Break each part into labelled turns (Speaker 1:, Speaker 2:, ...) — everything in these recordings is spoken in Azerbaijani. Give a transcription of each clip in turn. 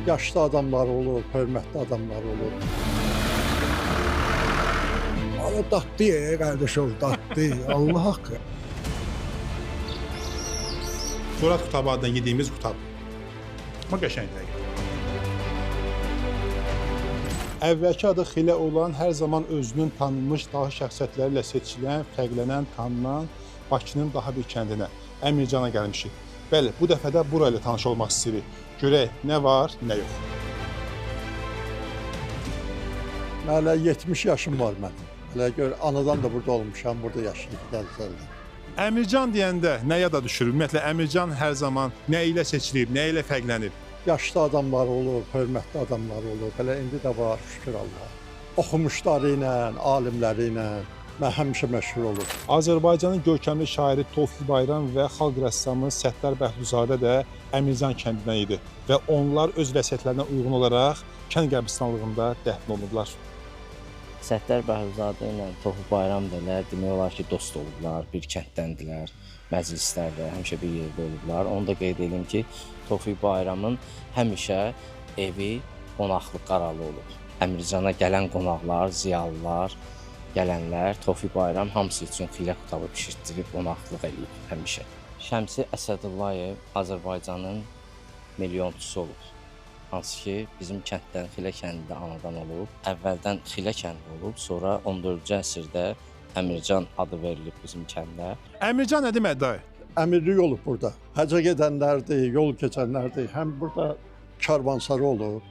Speaker 1: Yaşlı adamlar olub, hörmətli adamlar olub.
Speaker 2: Valla dadlı ye qardaşım, dadlı. Allah haqqı.
Speaker 3: Torat qutabı adından yediyimiz qutab. Amma qəşəng dəqiqə. Əvvəlki adı Xilə olan hər zaman özünün tanınmış dahi şəxsiyyətləri ilə seçilən, fərqlənən, tanınan Bakının daha bir kəndinə, Əmircana gəlmişik. Bəli, bu dəfə də bura ilə tanış olmaq istəyirik. Görək nə var, nə yox.
Speaker 1: Mən hələ 70 yaşım var mənim. Hələ gör anadan da burada olmuşam, burada yaşayıb gəlsəldim.
Speaker 3: Əmircan deyəndə nə yada düşür? Ümumiyyətlə Əmircan hər zaman nə ilə seçilib, nə ilə fərqlənib?
Speaker 1: Yaşlı adamlar olub, hörmətli adamlar olub. Hələ indi də var, şükür Allaha. Oxumuşları ilə, alimləri ilə mən həmişə məşhur olub.
Speaker 3: Azərbaycanın görkəmli şairi Tofiq Bayram və xalq rəssamı Səttar Bəhlulzadə də Əmircan kəndindən idi və onlar öz vəsiyyətlərinə uyğun olaraq kənd qəbiristanlığında dəfn olunublar.
Speaker 4: Səttar Bəhlulzadə ilə Tofiq Bayram da elə demək olar ki, dost olublar, bir kənddəndilər, məclislərdə həmişə bir yerdə olublar. Onu da qeyd edim ki, Tofiq Bayramın həmişə evi qonaqlıq qaralı olub. Əmircana gələn qonaqlar, ziyalılar, gələnlər Tofiq Bayram hamısı üçün xilə qutabı bişirtdirib qonaqlıq eləyib həmişə. Şəmsi Əsədullayev Azərbaycanın milyonçusu olub. Hansı ki, bizim kənddən, Xilə kəndində anadan olub. Əvvəldən Xilə kəndi olub, sonra 14-cü əsrdə Əmircan adı verilib bizim kəndə.
Speaker 3: Əmircan nə deməkdir dayı?
Speaker 1: Əmirlik olub burada. Həcə gedənlərdir, yol keçənlərdir. Həm burada karvansara olub,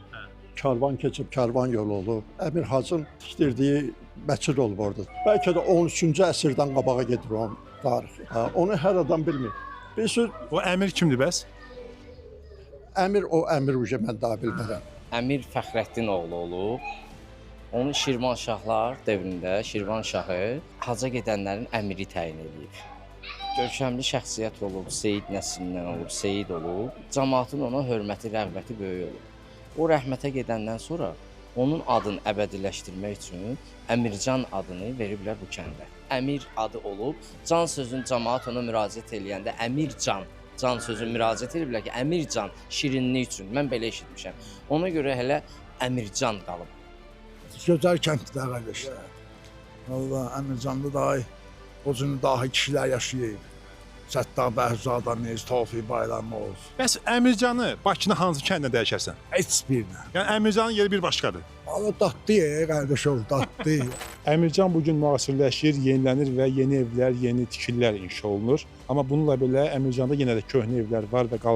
Speaker 1: karvan keçib karvan yolu olub. Əmir Hacın tikdirdiyi məscid olub orada. Bəlkə də 13-cü əsrdən qabağa gedir onun tarixi. Ha, onu hər adam bilmir. Bilirsiniz,
Speaker 3: O əmir kimdir bəs?
Speaker 1: əmir o əmir uje mən daha bilmirəm.
Speaker 4: Əmir Fəxrəddin oğlu olub. Onu Şirvanşahlar dövründə Şirvanşahı haca gedənlərin əmiri təyin eləyib. Görkəmli şəxsiyyət olub, Seyid nəslindən olub, Seyid olub. Camaatın ona hörməti, rəğbəti böyük olub. O rəhmətə gedəndən sonra onun adını əbədiləşdirmək üçün Əmircan adını veriblər bu kəndə. Əmir adı olub. Can sözün camaat ona müraciət eləyəndə Əmircan, can sözün müraciət ediblər ki, Əmircan şirinlik üçün. Mən belə eşitmişəm. Ona görə hələ Əmircan qalıb.
Speaker 2: Gözəl kənddir də qardaşlar. Valla Əmircanda dahi o cür dahi kişilər yaşayıb. Səttar Bəhlulzadəmiz, Tofiq Bayramov,
Speaker 3: Bəs Əmircanı Bakının hansı kəndinə dəyişərsən?
Speaker 2: heç birinə.
Speaker 3: Yəni Əmircanın yeri bir başqadır.
Speaker 2: Valla dadlı ye qardaşım, dadlı.
Speaker 3: Əmircan bu gün müasirləşir, yenilənir və yeni evlər, yeni tikililər inşa olunur. Amma bununla belə Əmircanda yenə də köhnə evlər var və qalır.